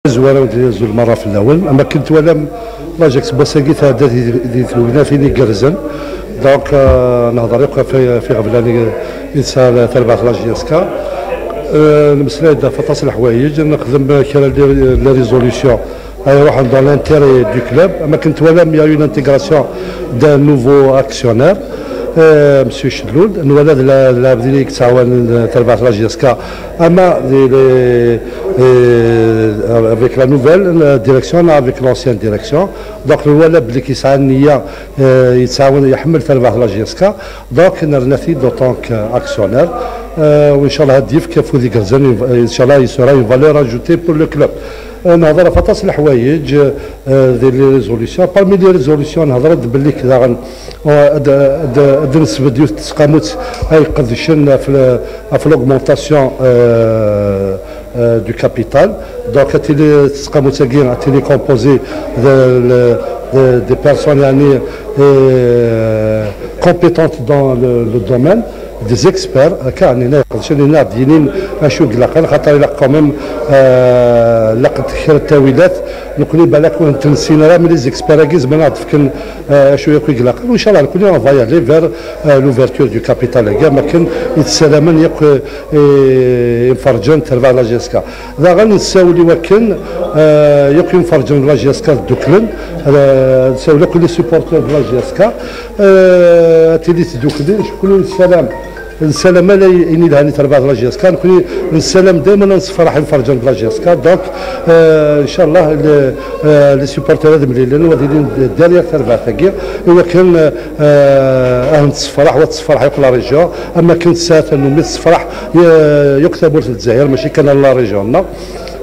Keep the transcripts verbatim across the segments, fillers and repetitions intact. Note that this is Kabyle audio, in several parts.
Zwareɣ-d azul merra fell-awen. Am akken twalam, l'Ajax n wass-agi tɛedda di, di tegnatin igerrzen. Donc, euh, nehḍer akk ɣef, ɣef iɣeblan i, i tesɛa terbaɛt la J S K. Euh, nemmeslay-d ɣef aṭas n leḥwayeǧ, nexdem kra n les, les résolutions ay iruḥen dans l'intérêt du club. Am akken twalam, il y a une intégration d'un nouveau actionnaire, euh, Monsieur Chelloul. Nwala d la, d lɛebd i yettɛawanen terbaɛt la J S K, ama di les, euh, avec la nouvelle, euh, direction, ama avec l'ancienne direction. Donc, nwala belli yesɛa nniya, euh, yettɛawan, iḥemmel terbaɛt la J S K. Donc, nerna-t-id en tant qu'actionnaire. Euh, وإن شاء الله ad d-yefk afud igerrzen, إن شاء الله il sera une valeur ajoutée pour le club. Euh, nehḍer ɣef aṭas n leḥwayeǧ, euh, di les résolutions. Parmi les résolutions, nehḍer-d belli daɣen, euh, ad, ad, ad nesbedd yiwet n tseqqamut ay iqedcen ɣef le-, ɣef l'augmentation, euh, euh, du capital. Donc, ad tili tseqqamut-agi, ad tili composée de, de, de, des personnes, يعني, euh, compétentes dans le, le domaine, des experts, akka, nina iqedcen, nina ad d-yinin acu i ilaqen, xaṭer ilaq quand même, euh, laqent kra n ttawilat, nekkni balak ur tent-nessin ara, mais les experts-agi zemren ad d-fken, euh, acu yakk i ilaqen. وإن شاء الله, nekkni, on va y aller vers, euh, l'ouverture du capital-agi, am akken i tessalamen yakk, euh, imferrǧen terbaɛt la J S K. Daɣen nessawel i wakken, euh, yakk imferrǧen de la J S K dduklen, euh, nessawel akk les supporters de la J S K, euh, ad tili tdukli, nekkni nessalam, nessalam ala ayen yelhan i terbaɛt la J S K, nekkni nessalam dayma ad nessefraḥ imferrǧen de la J S K. Donc, euh, إن شاء الله, le, euh, les supporters ad mlilen, u ad ilin derrière terbaɛt-agi, i wakken, euh, ad nessefraḥ, u ad tessefraḥ yakk la région, am akken tesɛa tannumi tessefraḥ, euh, yakk tamurt n Lezzayer, mačči kan la région-nneɣ.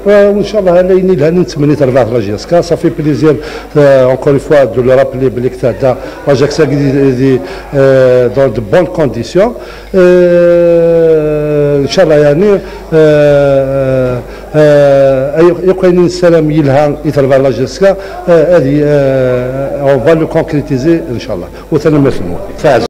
Euh, وإن شاء الله, ala ayen yelhan i nettmenni terbaɛt la J S K. Ça fait plaisir, euh, encore une fois, de le rappeler belli tɛedda l'Ajax-agi di, di, euh, dans de bonnes conditions. Euh, إن شاء الله, يعني, euh, euh, ay-, yakk ayen i nessaram yelha i terbaɛt la J S K, euh, ad y-, euh, on va le concrétiser, إن شاء الله. وتنمية الموت.